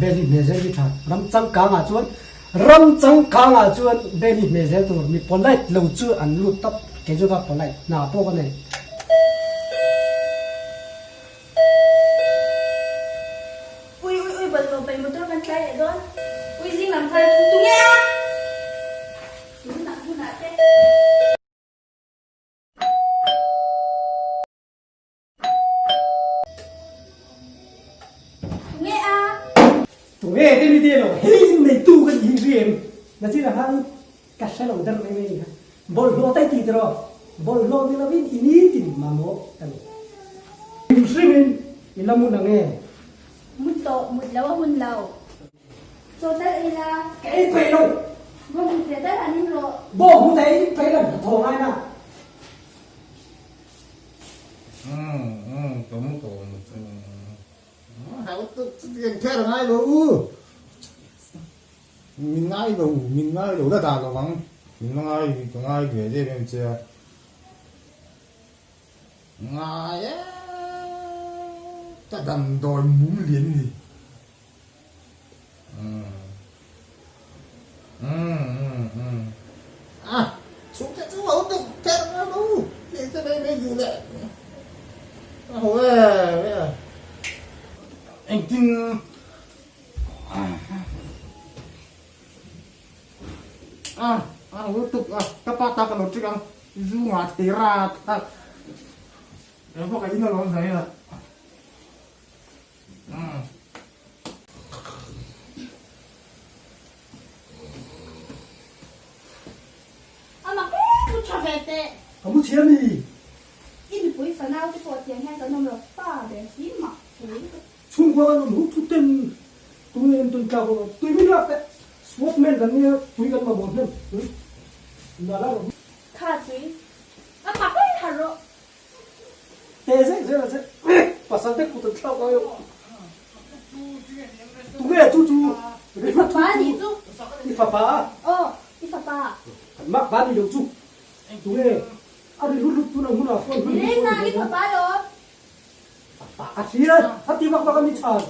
Bel hi hmeh zel hi tha. Ram changkang ah chuan ram changkang ah chuan bel hi hmeh zel tur mi polite lo chu an lut tawp kei chu ka polite hna pawh ka nei. Ui ui ui bawlhhlawh paih motor kan tlai leh dawn. Ui zing lam khan tunge a? Tunah hunah te. Tunge a? Tunge te ni te lo hei in nei tu ka ni hi ri em? Na chin ah khan ka hre lo der mai mai ni kha. Bawlhhlawh tai ti tiraw? Bawlhhlawh ni lovin i nitin mamawh ka ni. Hrim hrim in i la mun ang e. Mut tawh, mut lo a hun lo. Chaw tal ei la. Ka ei peih lo. Bawng hnute tal han in rawh. Bawng hnute ei peih lo, hnathawh ngai na. Min ngai lo, min ngai lo la dah lo ang, min la ngai ka ngai ve em em che a, ngai e ka damdawi mum lian ni. Engtin lutuk a ka pa ta ka lo ṭik ang zu ngah thei rat a engpawh ka in alawm zai a. Amah em mu tha ve teh. Ka mu chhia mi. I mipui fanau te pawh tiang hian kan awm lo pa ber hi mah pui. Chhungkua kan awm huk thu ten tunge en tun tlak aw tui min lak teh sportsman kan nia tui kan mamawh hnem tui na la rawh. Kha tui amah em har rawh. Te zek zel a che pasal te kut an thlak lai aw. Tunge chu chu I fapa a nih chu. I fapa a? Aw, i fapa. Mak pa ni lo chu. Tunge a ri hlut hlut tun ang hunah phone hman Nileng nang i fapa lo. Fapa a hria a ti vak vak a mi chhan.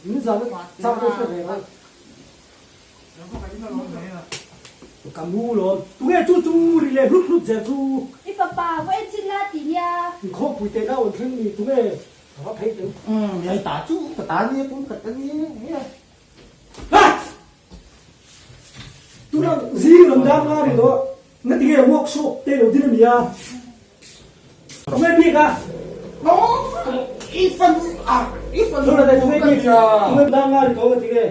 Min zan a chak dawn hre ve lo. Ka mu lawm. Tunge chu chu ri leh hlut hlut zel chu. I fapa vaw en chin la ti nia. Inkhawmpui teh na awn thleng ni tunge ka va phei teng. Umm i ta chu ka ta nia pum khat ka nia. Ha! Tuna zing lam dan nga ri lo na tinge workshop te lo din ania. Tunge bik a? I fanu a i fanu tunge bik tunge dan nga ri to nga tinge.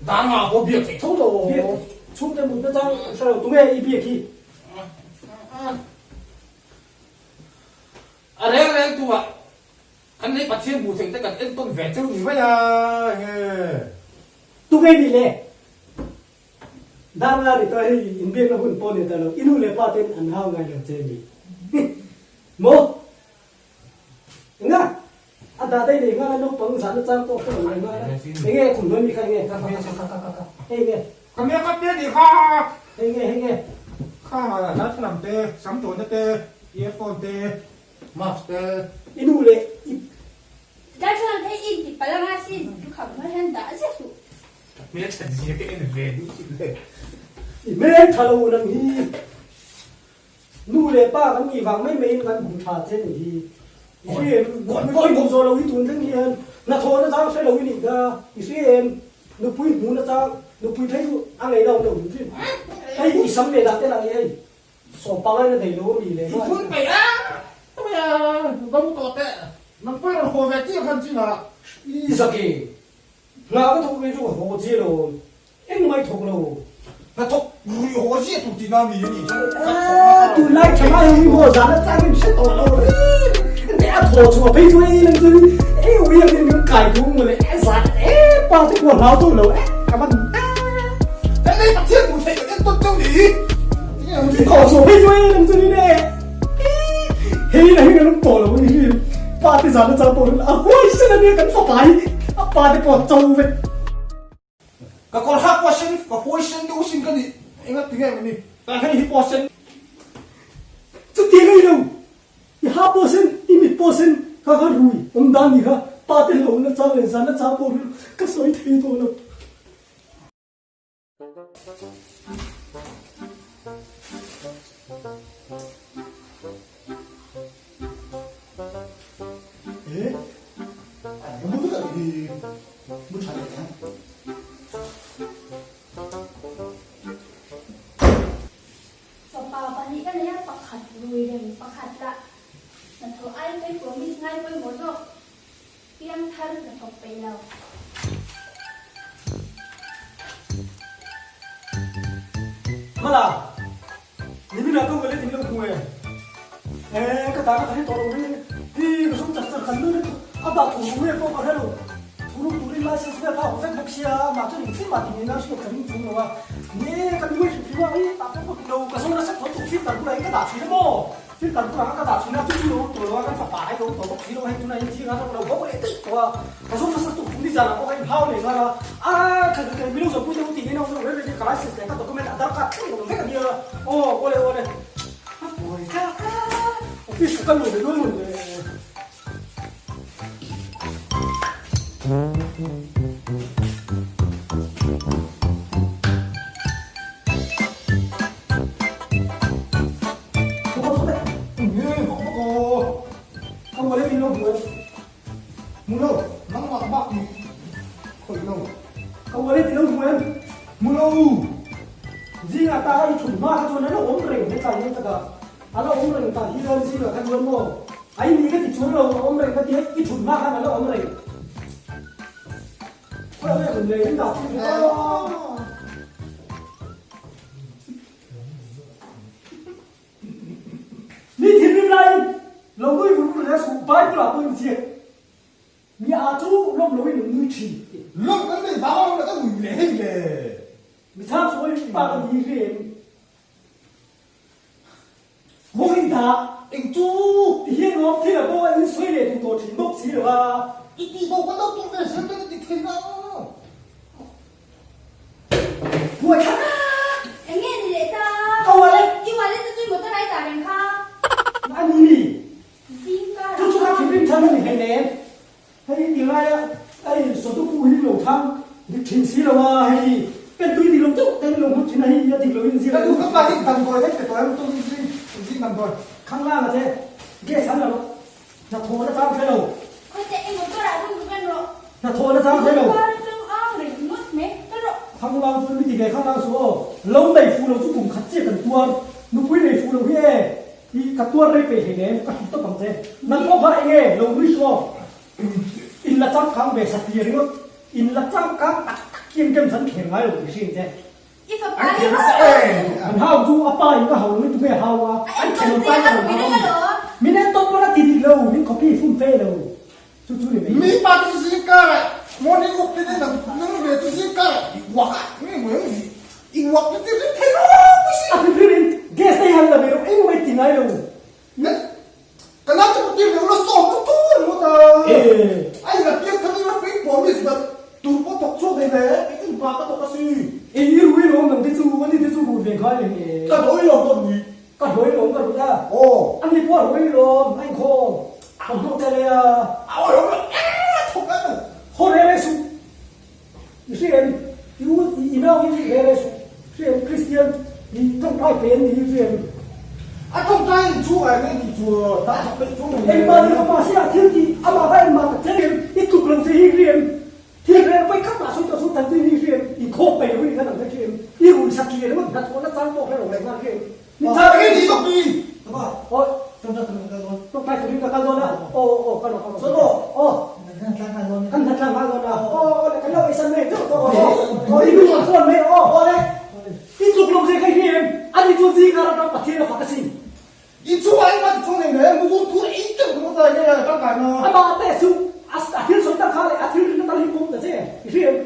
Danga pawh biak theih tho lo. Biak chhungte mutna chang hre lo tunge i biak hi? A reng reng tu ah kan lei Pathian hmuh theih te kan entawn ve cheu ni mai a enge. Tunge nih le? Danga ri tawh hei inbiakna hun pawh ni ta lo i nu leh pa ten an hau ngai lo che mi? Maw? Enga? A dah daih leh nghal a, naupang zahna chang pawh hre lo leh nghal a. Enge a khum hnuai mi kha enge? Kha kha kha kha kha kha hei enge? Ka mia ka te ni kha. Hei enge hei enge? Kha darthlalang te, sam tawhna te, earphone te, mask te. I nu leh i. Darthlalang te hi i inti palh anga sin, lukham hnuai hian dah ziah suh. Ka hmelthat zia ka en ve duh chih le. I hmeltha lo nang hi. Nu leh pa kan nih vang mai maiin kan hmu tha che nih hi. I hre em? Nupui hmu zawh lo hi tun thleng hian hnathawhna chang hre lo i nih kha. I hre em? Nupui hmuhna chang, nupui phei chu a ngei lo lo hrim. Hei i sam leh dah te lah hi hei sawm pangai na nei lo a mi leh nghal. I phun peih a, tumia va mu tawh teh. Nang pawh i rawn haw ve chiah khan chin ah. I zak e. Hna ka thawk ve chu ka haw chiah lo. Engmah i thawk lo. Hna thawk rui haw ziah tur tihna mi a nih chu. Aaa tunlai tha ngai ho hi maw zan a chang in hre tawh lo reng. Eng a thaw chhuah phei chu ei lang chu ei ui ang in min kai duh mawle e zan e pa te pawh hlau tawh lo e ka van aaa. Hei lei Pathian hmuh theih kan en tawn cheu ni. I thaw chhuah phei chu ei lang chu ni ne. Hei lah hi kan awm tawh lo a ni hi. Pa te zan a chang pawh a huaisen a nia kan fapa hi a pa te pawh a cho vek. Ka kawr hak pawh a sen, ka huaisen deuh asin ka nih enga ti nge mawni ka hei hi pawh a sen. Chutiang a ni lo, i ha pawh a sen, i mit pawh a sen, kha kha rui awm dan ni kha. Pa te lo na chang leh zan na chang pawh hi ka sawi thei tawh lo. E, an mu vek a nih hi, mu tha leh ang. Fapa pahnih ka nei a, pakhat rui reng, pakhat lah hnathawh ai phei promise ngai pawimawh zawk, piangthar hnathawk peih lo. Mala, nimin ah ka wallet in lo hmu e. E, ka ta ka hre tawh lo mai hi, ka sum char char kan lut a, a bak thu ru nge pawh ka hre lo. Thu ru turin license vel kha a awm vek bawk sia, amah chuan engtin mah ti ngei nan hriat ka ring chung lo a. Ni, ka nui hrim hrim a, i tah pawh ka ti lo, ka zawn nasa tho tawh filter bulah hian ka dah thin a maw? Filter bulah khan ka dah thin a, chu chu lo awm tawh lo a, kan fapa ai lo awm tawh bawk si lo a, hei tunah hian zingah ka lo bo leh daih tawh a, ka zawn nasa tawh tun nizanah pawh ka inhau leh nghal a, a kha kha kha milo zawhpui te u tih ngei na awm lo reng reng ka license leh ka document a dar card thleng awm vek a nia, aw awle awle, a buai thlak a, office ka kal lo ve dawn lo le. Zingah ta i thun hma kha chuan a lo awm reng hetlai hian taka a lo awm reng tah hian zingah kha chuan maw Ai ni ka ti chuang lo, a awm reng ka ti a, i thut hma khan a la awm reng. Khawi nge rawn lei in dah thil hi aw. Mi thinrim laiin lo nui vur vur leh suh, Bible ah pawh in ziak. Mi ah chu lawm loin an nui thin. Lawm kan nei vang a lawm ka nui leh hei le. Mi chhang sawi pa ka ni hi em? Kawng in dah eng chu ti hian nuam thil a pawh a in sawi leh duh tawh thin bawk si lo a. I tih bo kan lo tum ve zel dawn a ti thei na. Buai thla a. Eng nge ni leh ta? Ka wallet. I wallet te chu i motor a i dah reng kha. A ni mi. Zing kar ah. Chu chu ka thinrim chhan a ni hleinem. Hei ti laia hei Soduku hi lo thang dik thin si lo a, hei pentui dik lo deuh te lo hmu thin a, hei a dik lo in zir Ka nu ka pa hi damdawi vek pe tawh em tum zing zing damdawi. Khang lang a che gas an la lo hnathawh na chang hre lo. Khawi teh i motor ah rum rum en rawh. Hnathawh na chang hre lo. Kar atang ang reng ngawt mai ka rawh. Khang lang chuan mi ti ve khang lang suh aw. Lo nei fuh lo chu kum khat chiah kan tuar. Nupui nei fuh lo hi e. I ka tuar rei peih hlei nem, ka hrilh tawp ang che. Nang pawh kha eng nge lo nui suh aw. In la changkang ve satliah ringawt, in la changkang tak tak hian kem zan khel ngai lo tih hriat che. I fapa hi hau lo. An hau chu a pa in ka hau lo i tunge hau a, an khel pa in ka rawn hau a. Min en tawp pawn a ti dik lo, min copy fum fe lo. Chu chu ni mai. Mi pa chu zing karah morning walk te nang nang ve chu zing karah i walk a nge maw eng zi i walk te ti ring thei rawng si. A hrim hrim in gas te hi han la ve rawh engmah i ti ngai lo. Ne ka nau chu ti reuh la sawm tu tu ringawt a. E. A in la piang thar ila fake promise na tur pawh thawk chhuak thei hle i tin pa ka thawk a si. Eng i rui lawm nang te chu ani te chu rui ve ngai le nge. Ka hlawi lawm ka rui. Ka hlawi lawm ka rui a. Aw. Ani pawh a hlawi lawm a inkhawm. Ka hmuh te leh a. A awi awm lo e thawk a ni. Haw reh reh suh. I hria em? I u i nau hi reh reh suh. Hria em? Kristian i tawngtai pe an ni hi hria em? A tawngtai in chhung ah nge tih chu dah thawk peih chung ni. Engmah ni lo mahse a thil tih amah kha engmah ka cheng em? I tluk lo che hi hria em? Thil reng vawi khat mah sawi tawh suh tanpui ni hria em? I khawp peih lo i nih kha nang kha hria em? I rui satliah ringawt hnathawhna chang pawh hre lo leh nghal hria em? Tawngtai turin ka kal dawn a, aw aw kal rawh kal rawh aw kan hna tlang nghal dawn a, aw aw le kan lo eisan mai ang chauh tawh aw aw i nu ah chuan mai aw aw le i tluk lo zeh kha i hria em ani chuan zingah ram Pathian a fak asin. Amah te chu a thil sawi tak kha leh a thil rinna tal hi pawm ta che i hria em?